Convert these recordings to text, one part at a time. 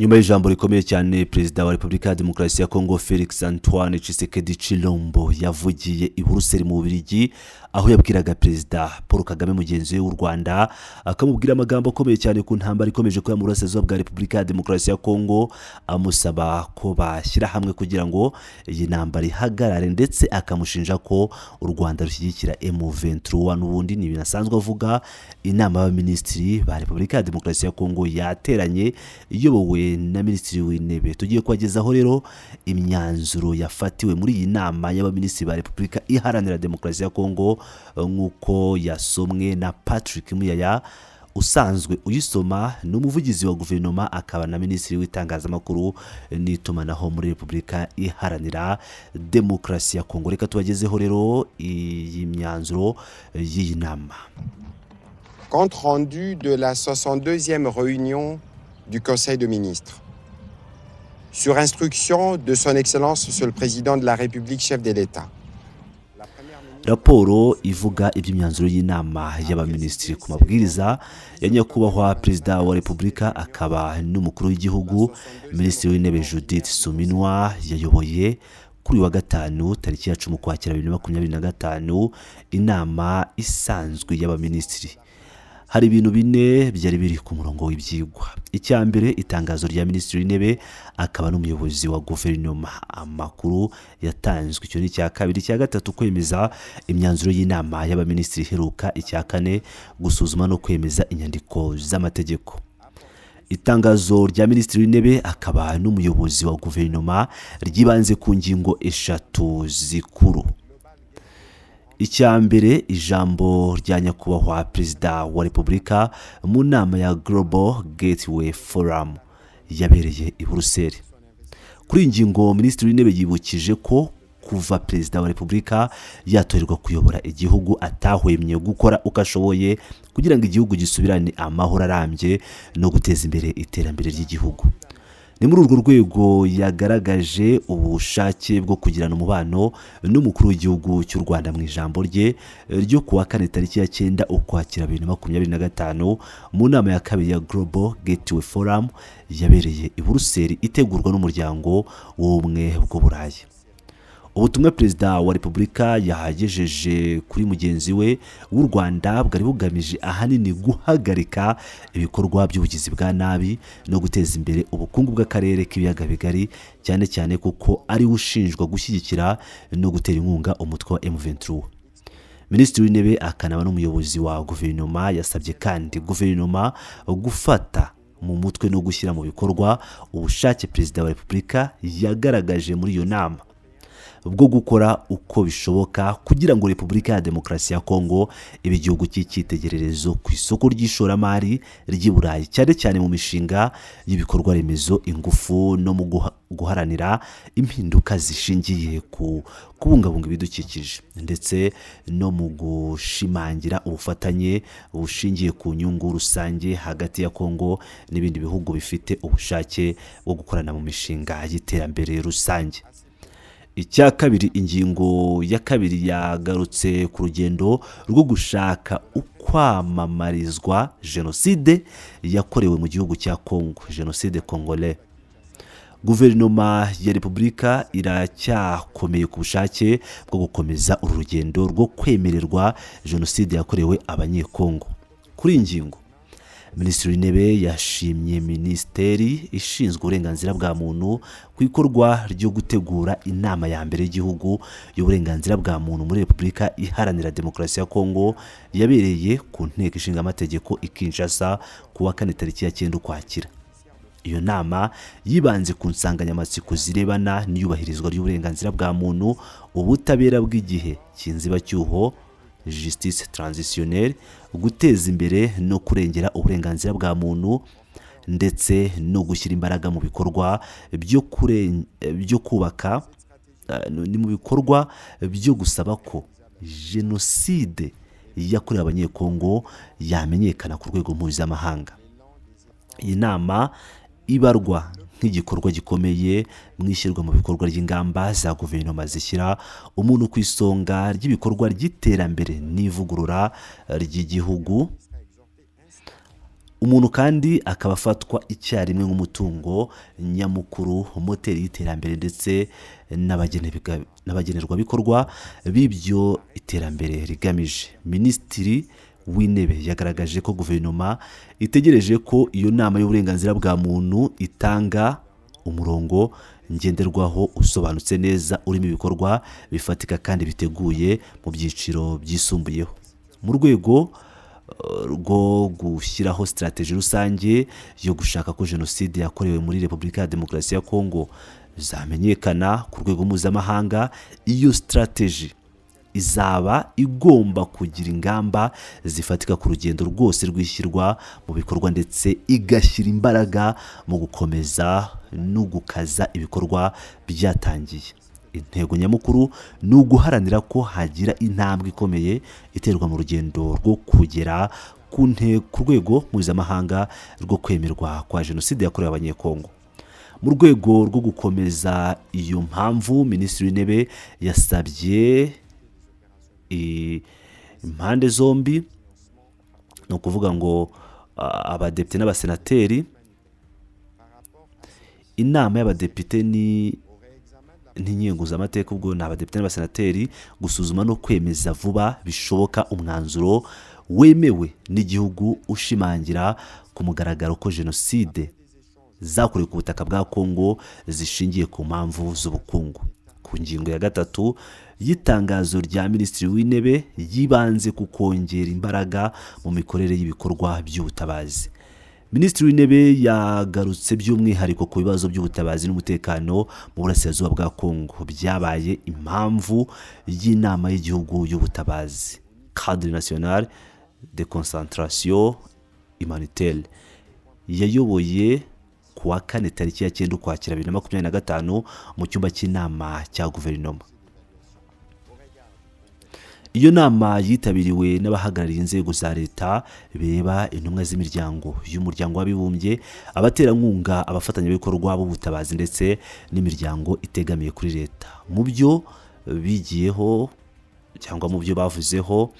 Nyuma y'ijambo rikomeye cyane Perezida wa Repubulika ya Demokarasi ya Kongo Felix Antoine Tshisekedi Tshilombo yavugiye i Buruseli mu Bubiligi, aho yabwiraga Perezida Paul Kagame mugenzi we w'u Rwanda, akamubwira amagambo akomeye cyane ku ntambara ikomeje kuba mu burasirazuba bwa Repubulika ya Demokarasi ya Kongo, amusaba ko bashyira hamwe kugira ngo iyi ntambara ihagarare, ndetse akamushinja ko u Rwanda rushyigikira M23. N'ubundi ni ibintu asanzwe avuga. Inama y'Abaminisitiri ba Repubulika ya Demokarasi ya Kongo yateranye iyobowe na Minisitiri w'Intebe. Tugiye kubagezaho rero imyanzuro yafatiwe muri iyi nama y'Abaminisitiri ba Repubulika Iharanira Demokarasi ya Kongo, nk'uko yasomwe na Patrick Muyaya usanzwe uyisoma. Ni umuvugizi wa guverinoma akaba na Minisitiri w'Itangazamakuru n'Itumanaho muri Repubulika Iharanira Demokarasi ya Kongo. Reka tubagezeho rero iyi myanzuro y'iyi nama. Compte rendu de la 62e réunion du Conseil de ministres. Sur instruction de Son Excellence Monsieur le Président de la République, chef de l'État. Raporo ivuga iby'imyanzuro y'inama y'Abaminisitiri ku mabwiriza ya Nyakubahwa Perezida wa Repubulika akaba n'Umukuru w'Igihugu, Minisitiri w'Intebe Judith Suminwa yayoboye kuri uyu wa gatanu tariki ya 10 Ukwakira 2025 inama isanzwe y'Abaminisitiri. Hari ibintu bine byari biri ku murongo w'ibyigwa. Icya mbere, itangazo rya Minisitiri w'Intebe akaba n'umuyobozi wa guverinoma, amakuru yatanzwe, icyo ni icya kabiri. Icya gatatu, kwemeza imyanzuro y'inama y'Abaminisitiri iheruka. Icya kane, gusuzuma no kwemeza inyandiko z'amategeko. Itangazo rya Minisitiri w'Intebe akaba n'umuyobozi wa guverinoma ryibanze ku ngingo eshatu zikuru. Icya mbere, ijambo rya Nyakubahwa Perezida wa Repubulika mu nama ya Global Gateway Forum yabereye i Buruseli. Kuri iyi ngingo, Minisitiri w'Intebe yibukije ko kuva Perezida wa Repubulika yatorerwa kuyobora igihugu atahwemye gukora uko ashoboye kugira ngo igihugu gisubirane amahoro arambye no guteza imbere iterambere ry'igihugu. Ni muri urwo rwego yagaragaje ubushake bwo kugirana umubano n'Umukuru w'Igihugu cy'u Rwanda mu ijambo rye ryo kuwa kane tariki ya 9 Ukwakira 2025 mu nama ya kabiri ya Global Gateway Forum yabereye i Buruseli, itegurwa n'Umuryango w'Ubumwe bw'Uburayi. Ubutumwa Perezida wa Repubulika yahagejeje kuri mugenzi we w'u Rwanda bwari bugamije ahanini guhagarika ibikorwa by'ubugizi bwa nabi no guteza imbere ubukungu bw'akarere k'Ibiyaga Bigari, cyane cyane kuko ari we ushinjwa gushyigikira no gutera inkunga umutwe wa M23. Minisitiri w'Intebe akanaba n'umuyobozi wa guverinoma yasabye kandi guverinoma gufata mu mutwe no gushyira mu bikorwa ubushake Perezida wa Repubulika yagaragaje muri iyo nama bwo gukora uko bishoboka kugira ngo Repubulika ya Demokarasi ya Kongo ibe igihugu cy'icyitegererezo ku isoko ry'ishoramari ry'i Burayi, cyane cyane mu mishinga y'ibikorwa remezo, ingufu no mu guharanira impinduka zishingiye ku kubungabunga ibidukikije, ndetse no mu gushimangira ubufatanye bushingiye ku nyungu rusange hagati ya Kongo n'ibindi bihugu bifite ubushake bwo gukorana mu mishinga y'iterambere rusange. Icya kabiri, ingingo ya kabiri yagarutse ku rugendo rwo gushaka ukwamamarizwa jenoside yakorewe mu gihugu cya Kongo, jenoside congolais. Guverinoma ya Repubulika iracyakomeye ku bushake bwo gukomeza uru rugendo rwo kwemererwa jenoside yakorewe Abanyekongo. Kuri iyi ngingo, Minisitiri w'Intebe yashimye Minisiteri ishinzwe Uburenganzira bwa Muntu ku ikorwa ryo gutegura inama ya mbere y'igihugu y'uburenganzira bwa muntu muri Repubulika Iharanira Demokarasi ya Kongo, yabereye ku Nteko Ishinga Amategeko i Kinshasa ku wa kane tariki ya 9 Ukwakira. Iyo nama yibanze ku nsanganyamatsiko zirebana n'iyubahirizwa ry'uburenganzira bwa muntu, ubutabera bw'igihe cy'inzibacyuho, justice transitionnelle, guteza imbere no kurengera uburenganzira bwa muntu, ndetse no gushyira imbaraga mu bikorwa byo kubaka, ni mu bikorwa byo gusaba ko jenoside yakorewe Abanyekongo yamenyekana ku rwego mpuzamahanga. Iyi nama ibarwa nk'igikorwa gikomeye mu ishyirwa mu bikorwa ry'ingamba za guverinoma zishyira umuntu ku isonga ry'ibikorwa ry'iterambere n'ivugurura ry'igihugu. Umuntu kandi akaba afatwa icyarimwe nk'umutungo nyamukuru, moteri y'iterambere ndetse n'abagenerwabikorwa b'ibyo iterambere rigamije. Minisitiri w'Intebe yagaragaje ko guverinoma itegereje ko iyo nama y'uburenganzira bwa muntu itanga umurongo ngenderwaho usobanutse neza, urimo ibikorwa bifatika kandi biteguye mu byiciro byisumbuyeho, mu rwego rwo gushyiraho stratégie rusange yo gushaka ko jenoside yakorewe muri Repubulika ya Demokarasi ya Kongo zamenyekana ku rwego mpuzamahanga. Iyo stratégie izaba igomba kugira ingamba zifatika ku rugendo rwose rw'ishyirwa mu bikorwa, ndetse igashyira imbaraga mu gukomeza no gukaza ibikorwa byatangiye. Intego nyamukuru ni uguharanira ko hagira intambwe ikomeye iterwa mu rugendo rwo kugera ku rwego mpuzamahanga rwo kwemerwa kwa jenoside yakorewe Abanyekongo. Mu rwego rwo gukomeza iyo mpamvu, Minisitiri w'Intebe yasabye impande zombi, ni ukuvuga ngo abadepite n'abasenateri, inama y'abadepite ni n'inkenguzamateka, ubwo ni abadepite n'abasenateri, gusuzuma no kwemeza vuba bishoboka umwanzuro wemewe n'igihugu ushimangira ku mugaragaro ko jenoside zakorewe ku butaka bwa Kongo zishingiye ku mpamvu z'ubukungu. Ku ngingo ya gatatu y'itangazo rya Minisitiri w'Intebe, yibanze ku kongera imbaraga mu mikorere y'ibikorwa by'ubutabazi. Minisitiri w'Intebe yagarutse by'umwihariko ku bibazo by'ubutabazi n'umutekano mu burasirazuba bwa Kongo byabaye impamvu y'inama y'igihugu y'ubutabazi, Cadre national de concertation humanitaire, yayoboye ku wa kane tariki ya 9 Ukwakira 2025 mu cyumba cy'inama cya guverinoma. Iyo nama yitabiriwe n'abahagarariye inzego za leta bireba, intumwa z'imiryango y'Umuryango w'Abibumbye, abaterankunga, abafatanyabikorwa b'ubutabazi ndetse n'imiryango itegamiye kuri leta. Mu byo bigiyeho cyangwa mu byo bavuzeho,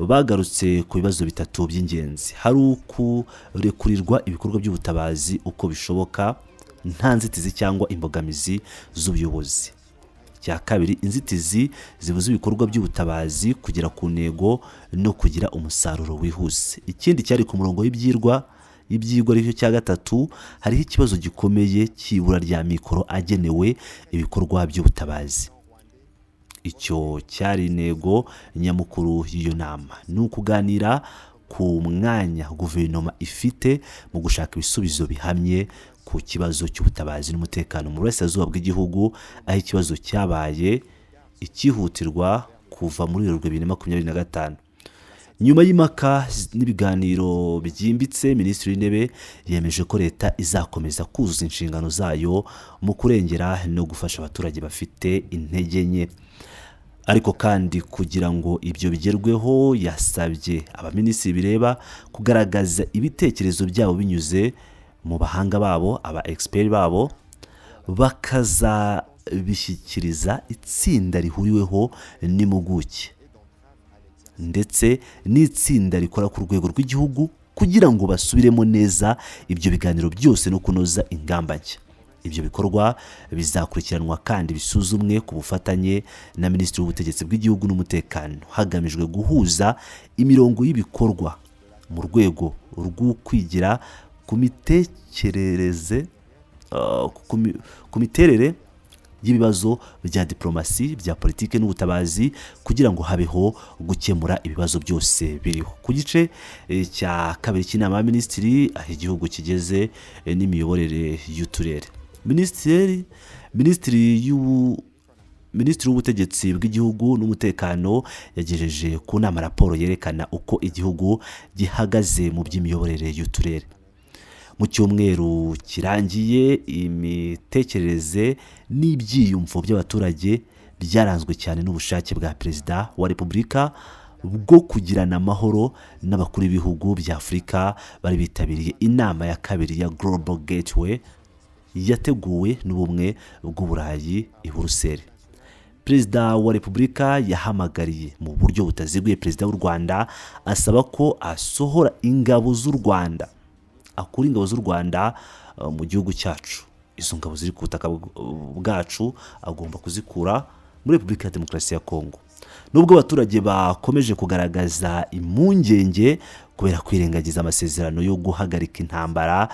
bagarutse ku bibazo bitatu by'ingenzi. Hari ukurekurirwa ibikorwa by'ubutabazi uko bishoboka nta nzitizi cyangwa imbogamizi z'ubuyobozi. Icya kabiri, inzitizi zibuza ibikorwa by'ubutabazi kugera ku ntego no kugira umusaruro wihuse. Ikindi cyari ku murongo w'ibyigwa aricyo cya gatatu, hariho ikibazo gikomeye cy'ibura rya mikoro agenewe ibikorwa by'ubutabazi. Icyo cyari intego nyamukuru y'iyo nama, ni ukuganira ku mwanya guverinoma ifite mu gushaka ibisubizo bihamye ku kibazo cy'ubutabazi n'umutekano mu burasirazuba bw'igihugu, aho ikibazo cyabaye icyihutirwa kuva muri Werurwe 2025. Nyuma y'impaka n'ibiganiro byimbitse, Minisitiri w'Intebe yemeje ko leta izakomeza kuzuza inshingano zayo mu kurengera no gufasha abaturage bafite intege nke. Ariko kandi kugira ngo ibyo bigerweho, yasabye abaminisitiri bireba kugaragaza ibitekerezo byabo binyuze mu bahanga babo, aba experts babo, bakazabishyikiriza itsinda rihuriweho n'impuguke ndetse n'itsinda rikora ku rwego rw'igihugu, kugira ngo basubiremo neza ibyo biganiro byose no kunoza ingamba nshya. Ibyo bikorwa bizakurikiranwa kandi bisuzumwe ku bufatanye na Minisitiri w'Ubutegetsi bw'Igihugu n'Umutekano, hagamijwe guhuza imirongo y'ibikorwa mu rwego rwo kwigira ku mitekerereze ku miterere y'ibibazo bya diplomasi, bya politiki n'ubutabazi, kugira ngo habeho gukemura ibibazo byose biriho. Ku gice cya kabiri cy'inama y'abaminisitiri, aho igihugu kigeze n'imiyoborere y'uturere, Minisitiri w'Ubutegetsi bw'Igihugu n'Umutekano yagejeje ku nama raporo yerekana uko igihugu gihagaze mu by'imiyoborere y'uturere. Mu cyumweru kirangiye, imitekerereze n'ibyiyumvo by'abaturage byaranzwe cyane n'ubushake bwa Perezida wa Repubulika bwo kugirana amahoro n'abakuru b'ibihugu bya Afurika bari bitabiriye inama ya kabiri ya Global Gateway yateguwe n'Ubumwe bw'Uburayi i Buruseli. Perezida wa Repubulika yahamagariye mu buryo butaziguye Perezida w'u Rwanda, asaba ko asohora ingabo z'u Rwanda. akure ingabo z'u Rwanda mu gihugu cyacu. Izo ngabo ziri ku butaka bwacu agomba kuzikura muri Repubulika ya Demokarasi ya Kongo. Nubwo abaturage bakomeje kugaragaza impungenge kubera kwirengagiza amasezerano yo guhagarika intambara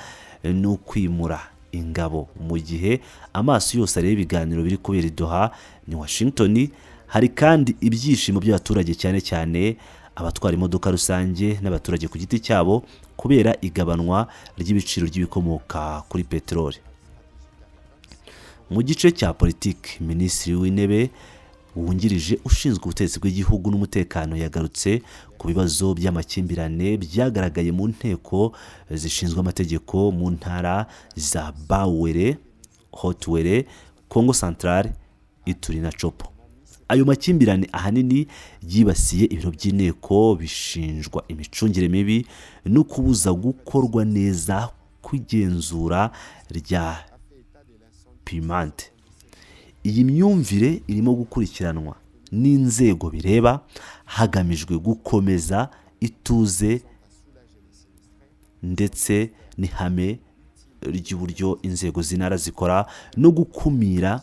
no kwimura ingabo, mu gihe amaso yose areba ibiganiro biri kubera i Doha ni Washington, hari kandi ibyishimo by'abaturage, cyane cyane abatwara imodoka rusange n'abaturage ku giti cyabo, kubera igabanwa ry'ibiciro ry'ibikomoka kuri peteroli. Mu gice cya politiki, Minisitiri w'Intebe wungirije ushinzwe ubutegetsi bw'igihugu n'umutekano yagarutse ku bibazo by'amakimbirane byagaragaye mu nteko zishinzwe amategeko mu ntara za Bas-Uele, Haut-Uele, Kongo Central, Ituri na Tshopo. Ayo makimbirane ahanini yibasiye ibiro by'inteko, bishinjwa imicungire mibi no kubuza gukorwa neza kw'igenzura rya pimante. Iyi myumvire irimo gukurikiranwa n'inzego bireba hagamijwe gukomeza ituze ndetse n'ihame ry'uburyo inzego z'intara zikora no gukumira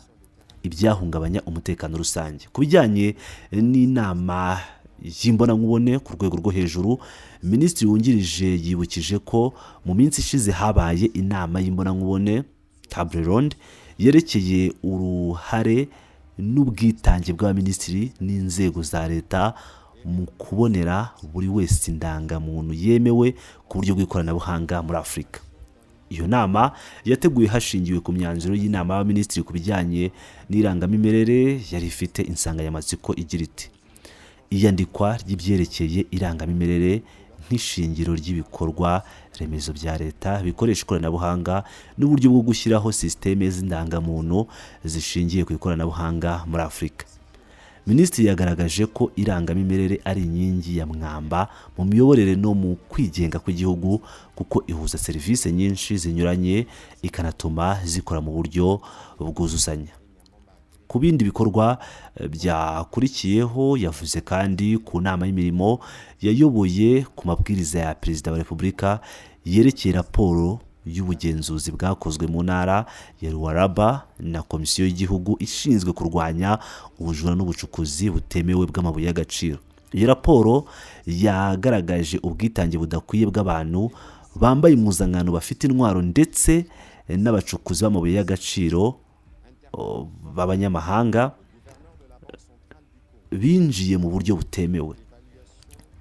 ibyahungabanya umutekano rusange. Ku bijyanye n'inama y'imbonankubone ku rwego rwo hejuru, minisitiri wungirije yibukije ko mu minsi ishize habaye inama y'imbonankubone, table ronde, yerekeye uruhare n'ubwitange bw'abaminisitiri n'inzego za leta mu kubonera buri wese indangamuntu yemewe ku buryo bw'ikoranabuhanga muri Afurika. Iyo nama yateguwe hashingiwe ku myanzuro y'inama y'abaminisitiri ku bijyanye n'irangamimerere, yari ifite insanganyamatsiko igira iti: "Iyandikwa ry'ibyerekeye irangamimerere nk'ishingiro ry'ibikorwa remezo bya leta bikoresha ikoranabuhanga n'uburyo bwo gushyiraho sisiteme z'indangamuntu zishingiye ku ikoranabuhanga muri Afurika." Minisitiri yagaragaje ko irangamimerere ari inkingi ya mwamba mu miyoborere no mu kwigenga kw'igihugu, kuko ihuza serivisi nyinshi zinyuranye, ikanatuma zikora mu buryo bwuzuzanya. Ku bindi bikorwa byakurikiyeho, yavuze kandi ku nama y'imirimo yayoboye ku mabwiriza ya Perezida wa Repubulika yerekeye raporo y'ubugenzuzi bwakozwe mu ntara ya Lualaba na Komisiyo y'Igihugu ishinzwe kurwanya ubujura n'ubucukuzi butemewe bw'amabuye y'agaciro. Iyi raporo yagaragaje ubwitange budakwiye bw'abantu bambaye impuzankano bafite intwaro ndetse n'abacukuzi b'amabuye y'agaciro b'abanyamahanga binjiye mu buryo butemewe.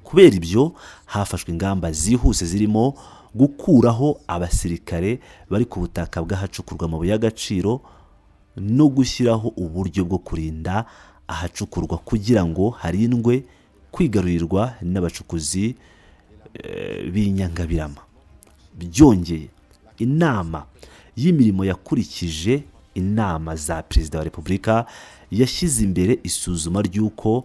Kubera ibyo, hafashwe ingamba zihuse zirimo gukuraho abasirikare bari ku butaka bw'ahacukurwa amabuye y'agaciro no gushyiraho uburyo bwo kurinda ahacukurwa kugira ngo harindwe kwigarurirwa n'abacukuzi b'inyangabirama. Byongeye, inama y'imirimo yakurikije inama za Perezida wa Repubulika yashyize imbere isuzuma ry'uko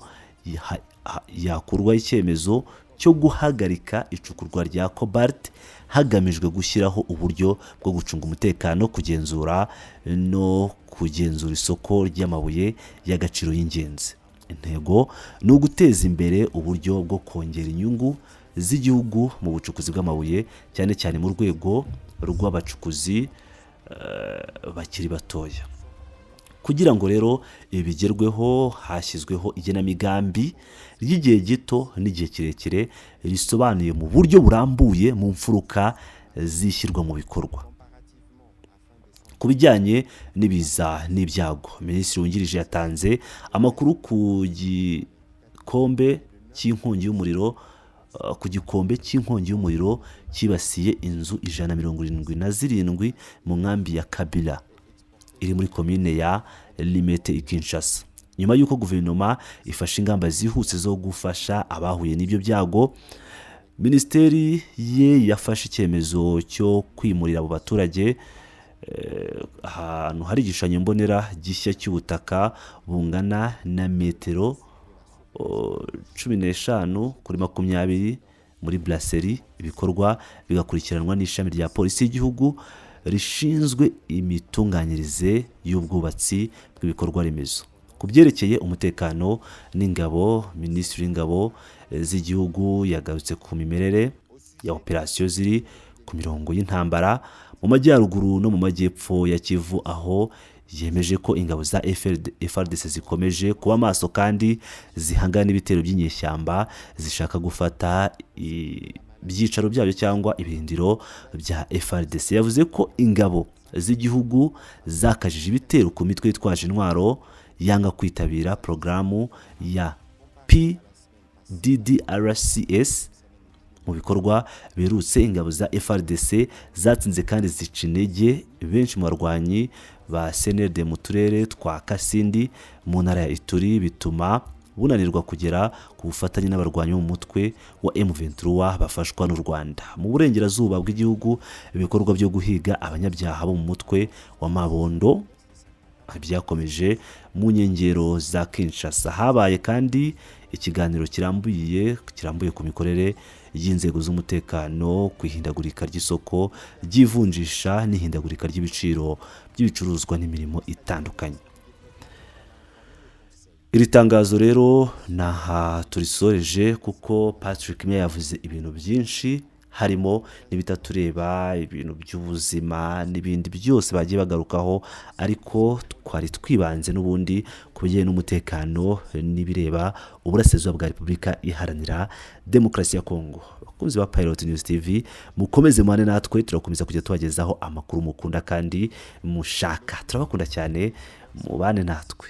yakurwaho icyemezo cyo guhagarika icukurwa rya cobalt, hagamijwe gushyiraho uburyo bwo gucunga umutekano, kugenzura no kugenzura isoko ry'amabuye y'agaciro y'ingenzi. Intego ni uguteza imbere uburyo bwo kongera inyungu z'igihugu mu bucukuzi bw'amabuye, cyane cyane mu rwego rw'abacukuzi bakiri batoya. Kugira ngo rero ibi bigerweho, hashyizweho igenamigambi ry'igihe gito n'igihe kirekire risobanuye mu buryo burambuye mu mfuruka zishyirwa mu bikorwa. Ku bijyanye n'ibiza n'ibyago, minisitiri wungirije yatanze amakuru ku gikombe cy'inkongi y'umuriro ku gikombe cy'inkongi y'umuriro cyibasiye inzu 177 mu nkambi ya Kabila iri muri komine ya Limete i Kinshasa. Nyuma y'uko guverinoma ifashe ingamba zihuse zo gufasha abahuye n'ibyo byago, minisiteri ye yafashe icyemezo cyo kwimurira abo baturage ahantu hari igishushanyo mbonera gishya cy'ubutaka bungana na metero 15 kuri 20 muri Brasserie. Ibikorwa bigakurikiranwa n'ishami rya polisi y'igihugu rishinzwe imitunganyirize y'ubwubatsi bw'ibikorwa remezo. Ku byerekeye umutekano n'ingabo, Minisitiri w'Ingabo z'Igihugu yagarutse ku mimerere ya operasiyo ziri Ku mirongo y'intambara mu majyaruguru no mu majyepfo ya Kivu, aho yemeje ko ingabo za FARDC zikomeje kuba maso kandi zihangana n'ibitero by'inyeshyamba zishaka gufata ibyicaro byabyo cyangwa ibirindiro bya FARDC. Yavuze ko ingabo z'igihugu zakajije ibitero ku mitwe yitwaje intwaro yanga kwitabira porogaramu ya PDDRCS. Mu bikorwa biherutse, ingabo za FARDC zatsinze kandi zica intege benshi mu barwanyi ba CNLD mu turere twa Kasindi mu ntara ya Ituri, bituma bunanirwa kugera ku bufatanye n'abarwanyi bo mu mutwe wa M23 bafashwa n'u Rwanda. Mu burengerazuba bw'igihugu, ibikorwa byo guhiga abanyabyaha bo mu mutwe wa Mabondo byakomeje mu nkengero za Kinshasa. Habaye kandi ikiganiro kirambuye ku mikorere y'inzego z'umutekano, ku ihindagurika ry'isoko ry'ivunjisha n'ihindagurika ry'ibiciro by'ibicuruzwa n'imirimo itandukanye. Iri tangazo rero ni aha turisoreje, kuko Patrick Meya yavuze ibintu byinshi, harimo n'ibitatureba, ibintu by'ubuzima n'ibindi byose bagiye bagarukaho, ariko twari twibanze n'ubundi ku bijyanye n'umutekano n'ibireba uburasirazuba bwa Repubulika Iharanira Demokarasi ya Kongo. Abakunzi ba Pilot News TV, mukomeze mubane natwe, turakomeza kujya tubagezaho amakuru mukunda kandi mushaka. Turabakunda cyane, mubane natwe.